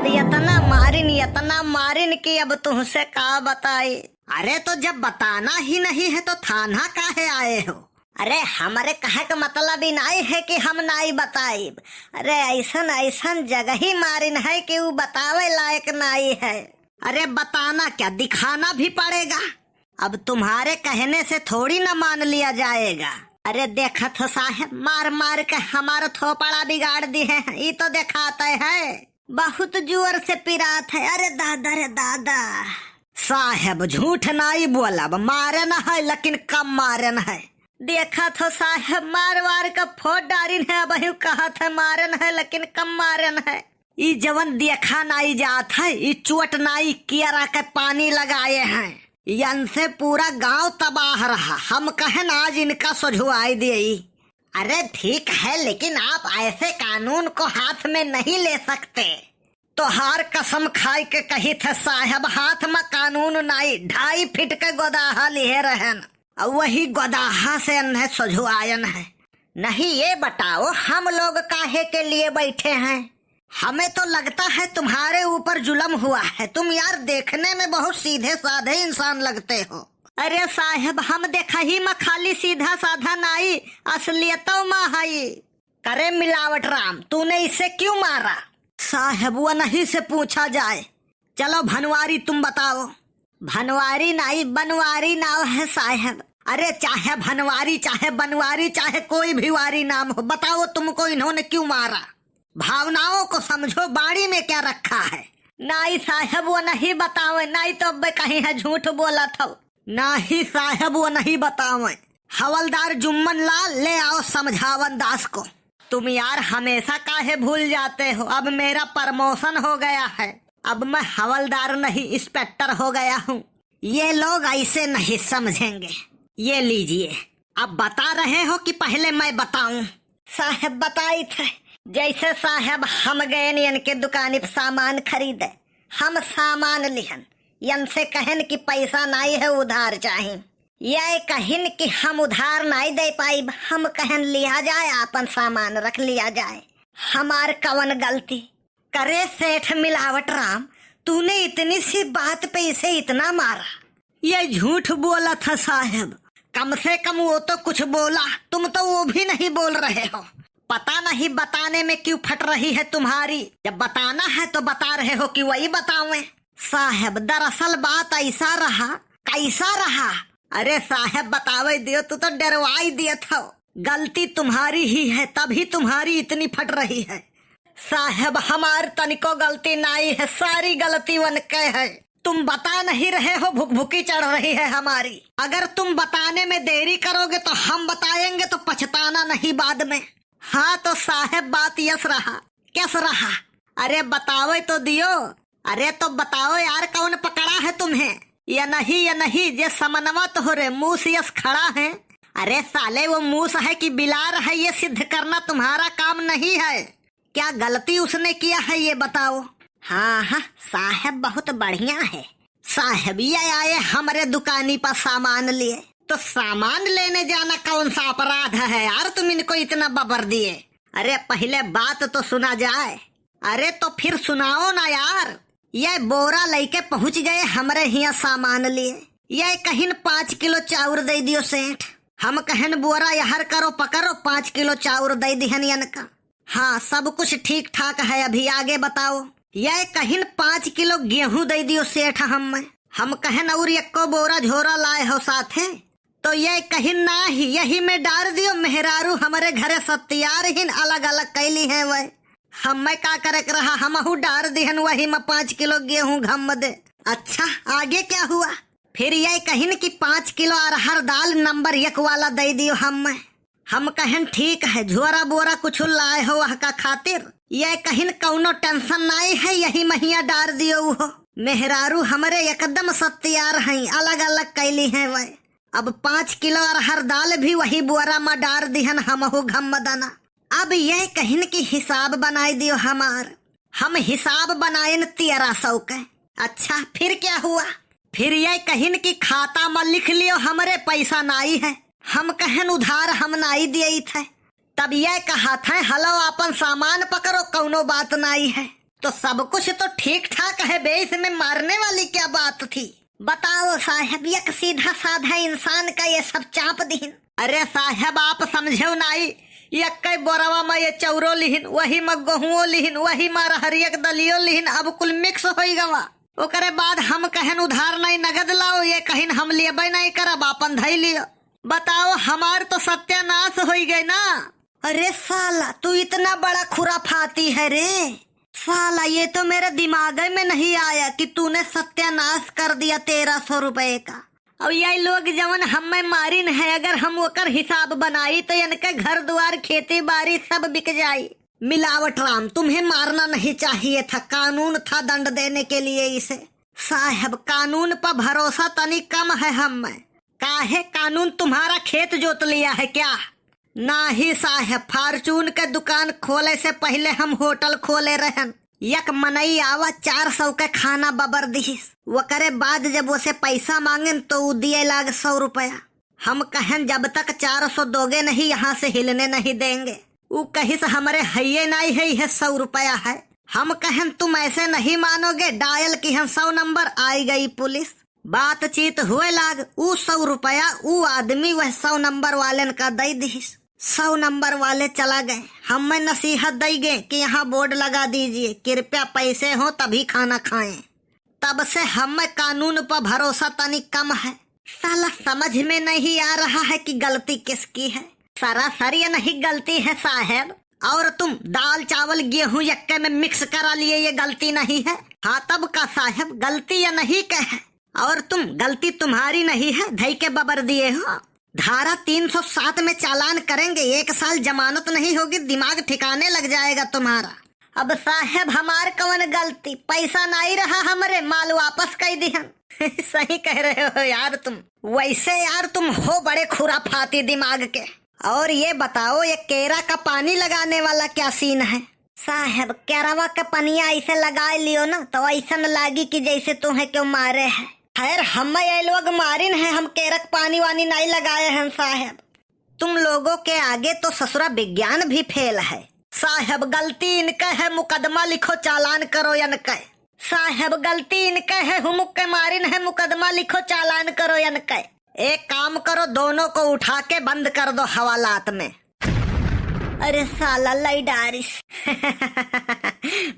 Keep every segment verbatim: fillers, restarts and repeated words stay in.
यतना मारिन, यतना मारिन कि अब तुहसे का बताई। अरे तो जब बताना ही नहीं है तो थाना काहे आए हो? अरे हमरे कहे के मतलब ही नाई है कि हम नाई बताइब। अरे ऐसन ऐसन जगही मारिन है कि उ बतावे लायक नाई है। अरे बताना क्या, दिखाना भी पड़ेगा। अब तुम्हारे कहने से थोड़ी ना मान लिया जाएगा। अरे देखत हो साहेब, मार मार के हमारा थोपड़ा बिगाड़ दिहे हैं। ई तो देखाते है बहुत जोर से पिरात है। अरे दादा रे दादा। साहेब झूठ नाई बोलब, मारन है लेकिन कम मारन है। देखत हो साहेब, मार वार के फोड़ डारिन है, अबहिउ कहत है मारन है लेकिन कम मारन है। ई जवन देखा नाई जात है, ई चोट नाई कियरा के पानी लगाए हैं। यन से पूरा गांव तबाह रहा। हम कहन आज इनका सोझवाई देई। अरे ठीक है, लेकिन आप ऐसे कानून को हाथ में नहीं ले सकते। तोहार कसम खाई के कही थे साहेब, हाथ में कानून नाई, ढाई फीट के गोदाहा लिहे रहन, और वही गोदाहा से अन्हे सोझवायन है। नहीं, ये बताओ, हम लोग काहे के लिए बैठे हैं? हमें तो लगता है तुम्हारे ऊपर जुल्म हुआ है। तुम यार देखने में बहुत सीधे साधे इंसान लगते हो। अरे साहेब, हम देखही में खाली सीधा साधा नाई, असलियतों में हई। करे मिलावट राम, तूने इसे क्यों मारा? साहेब, वनही से पूछा जाए। चलो भनवारी, तुम बताओ। भनवारी नाई, बनवारी नाव है साहेब। अरे चाहे भनवारी, चाहे बनवारी, चाहे कोई भी वारी नाम हो, बताओ तुमको इन्होंने क्यों मारा? भावनाओं को समझो, बाड़ी में क्या रखा है? नाई साहेब, वनही बतावे, नाई तो अब कहीं है झूठ बोलत हो। नाई साहेब, वनही बतावे। हवलदार जुम्मन लाल, ले आओ समझावन दास को। तुम यार हमेशा काहे भूल जाते हो? अब मेरा प्रमोशन हो गया है, अब मैं हवलदार नहीं, इंस्पेक्टर हो गया हूँ। ये लोग ऐसे नहीं समझेंगे। ये लीजिए, अब बता रहे हो कि पहले मैं बताऊं? साहेब बताई थे, जैसे साहेब हम गए इनके दुकानी पर सामान खरीदे, हम सामान लिहन, यन से कहन कि पैसा नाई है, उधार चाही। ये कहिन कि हम उधार नाई दे पाइब। हम कहन लिया जाए, आपन सामान रख लिया जाए। हमार कवन गलती? करे सेठ मिलावट राम, तूने इतनी सी बात पे इसे इतना मारा? ये झूठ बोला था साहेब। कम से कम वो तो कुछ बोला, तुम तो वो भी नहीं बोल रहे हो। पता नहीं बताने में क्यों फट रही है तुम्हारी। जब बताना है तो बता रहे हो कि वही बतावें। साहेब, दरअसल बात ऐसा रहा। कैसा रहा? अरे साहेब, बतावे दियो, तू तो डरवाई दियत हो। गलती तुम्हारी ही है, तभी तुम्हारी इतनी फट रही है। साहेब, हमार तनिको गलती नाई है, सारी गलती वनके है। तुम बता नहीं रहे हो, भुकभुकी चढ़ रही है हमारी। अगर तुम बताने में देरी करोगे तो हम बताएंगे तो पछताना नहीं बाद में। हाँ तो साहेब, बात यस रहा, कस रहा? अरे बतावे तो दियो। अरे तो बताओ यार, कौन पकड़ा है तुम्हें? ये नहीं, ये नहीं, जे समनवा तोहरे मूस यस खड़ा है। अरे साले, वो मूस है कि बिलार है, ये सिद्ध करना तुम्हारा काम नहीं है। क्या गलती उसने किया है, ये बताओ। हाँ, हाँ, साहेब बहुत बढ़िया है। साहेब, ये आए हमरे दुकानी पर सामान लिए, तो सामान लेने जाना कौन सा अपराध है यार, तुम इनको इतना बबर दिए? अरे पहले बात तो सुना जाए। अरे तो फिर सुनाओ ना यार। ये बोरा लइके पहुँच गए हमरे हियाँ सामान लिए। ये कहिन पाँच किलो चाउर दे दियो सेठ। हम कहन बोरा यहर करो, पकड़ो, पाँच किलो चाउर दे दिहन यनका। हाँ, सब कुछ ठीक ठाक है, अभी आगे बताओ। ये कहिन पाँच किलो गेहूं दे दियो सेठ हम्मे। हम कहन और यक्को बोरा झोरा लाए हो साथे? तो ये कहिन ना ही, यही में डार दियो, मेहरारू हमरे घरे सत्यार हिन अलग अलग कैली हैं वह। हम्मे का करे के रहा, हमहू डार दिहन वही में पाँच किलो गेहूं घम दे। अच्छा, आगे क्या हुआ? फिर ये कहिन कि पाँच किलो अरहर दाल नंबर एक वाला दे दियो हम्मे। हम कहन ठीक है, झोरा बोरा कुछ लाए हो वह का खातिर। ये कहिन कौनो tension नाई है, यही महिया डार दियो हो। मेहरारू हमरे एकदम सत्यार हैं, अलग अलग कैली हैं वह। अब पाँच किलो अरहर दाल भी वही बोरा में डार दिहन हमहू घम दना। अब ये कहिन कि हिसाब बनाए दियो हमार। हम हिसाब बनायन तेरह सौ के। अच्छा, फिर क्या हुआ? फिर ये कहिन कि खाता में लिख लियो, हमरे पैसा नाई है। हम कहन उधार हम नाई दिए थे। तब ये कहा थे, हलो आपन सामान पकड़ो, कौनो बात नाई है। तो सब कुछ तो ठीक ठाक है बे, इसमें मारने वाली क्या बात थी? बताओ साहेब, एक सीधा साधा इंसान का ये सब चाप दिहिन। अरे साहेब, आप समझेउ नाई, यक्कै बोरवा मा ये चौरो लिहिन, वही मा गोहुओ लिहिन, वही मा रहरिया के दलियो लिहिन, अब कुल mix होई गवा। ओकरे बाद हम कहन उधार नाई नगद लाओ, ये कहिन हम लेबै नाई करब, आपन धई लियो। बताओ, हमार तो सत्यानाश होई गए ना। अरे साला, तू इतना बड़ा खुराफाती है रे। साला, ये तो मेरे दिमाग में नहीं आया कि तूने सत्यानाश कर दिया तेरह सौ रुपए का। अब ये लोग जवन हमें मारिन है, अगर हम ओकर हिसाब बनाई तो इनके घर द्वार, खेती बाड़ी सब बिक जाई। मिलावट राम, तुम्हें मारना नहीं चाहिए था, कानून था दंड देने के लिए इसे। साहेब, कानून पर भरोसा तनी कम है हमें। काहे, कानून तुम्हारा खेत जोत लिया है क्या? नाही साहेब, Fortune के दुकान खोले से पहिले हम होटल खोले रहन। एक मनई आवा, चार सौ के खाना बबर दिहिस। ओकरे बाद जब ओसे पैसा मांगेन तो उ दिए लाग सौ रुपया। हम कहन, "जब तक चार सौ दोगे नहीं, यहाँ से हिलने नहीं देंगे।" उ कहिस, "हमरे हइये नाई है, यह सौ रुपया है।" हम कहन, "तुम ऐसे नहीं मानोगे।" Dial किहन सौ नंबर, आई गई पुलिस। बातचीत हुए लाग, उ सौ रुपया उ आदमी वह सौ नंबर वालेन का दई दिहिस। सौ नंबर वाले चला गए। हमें नसीहत दई गए कि यहाँ board लगा दीजिए, कृपया पैसे हो तभी खाना खाएं। तब से हमें कानून पर भरोसा तनी कम है। साला, समझ में नहीं आ रहा है कि गलती किसकी है। सरासर ये नहीं गलती है साहेब। और तुम दाल चावल गेहूं यक्के में mix करा लिए, ये गलती नहीं है? हाँ, तब का साहेब, गलती ये नहीं के है। और तुम, गलती तुम्हारी नहीं है, धई के बबर दिए हो। धारा तीन सौ सात में चालान करेंगे, एक साल जमानत नहीं होगी, दिमाग ठिकाने लग जाएगा तुम्हारा। अब साहेब, हमार कवन गलती, पैसा नाई रहा हमरे, माल वापस कई दिहन। सही कह रहे हो यार तुम। वैसे यार, तुम हो बड़े खुराफाती दिमाग के। और ये बताओ, ये केरा का पानी लगाने वाला क्या scene है? साहेब, केरवा के पनिया ऐसे लगाए लियो ना, तो ऐसन लागी कि जैसे तुम्हें क्यों मारे है। खैर, हमें ये लोग मारिन है, हम केरक पानी वानी नहीं लगाए हैं साहेब। तुम लोगों के आगे तो ससुरा विज्ञान भी fail है। साहेब, गलती इनके है, मुकदमा लिखो, चालान करो इनके। साहेब, गलती इनके है, हुमुक के मारिन है, मुकदमा लिखो, चालान करो इनके। एक काम करो, दोनों को उठा के बंद कर दो हवालात में। अरे साला, लई डारिस।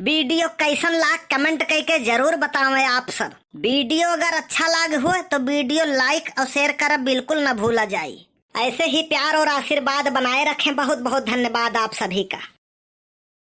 Video कैसन लाग, comment कइके जरूर बतावें आप सब। Video अगर अच्छा लाग हुए तो video like और share करब बिल्कुल न भूला जाई। ऐसे ही प्यार और आशीर्वाद बनाए रखें। बहुत बहुत धन्यवाद आप सभी का।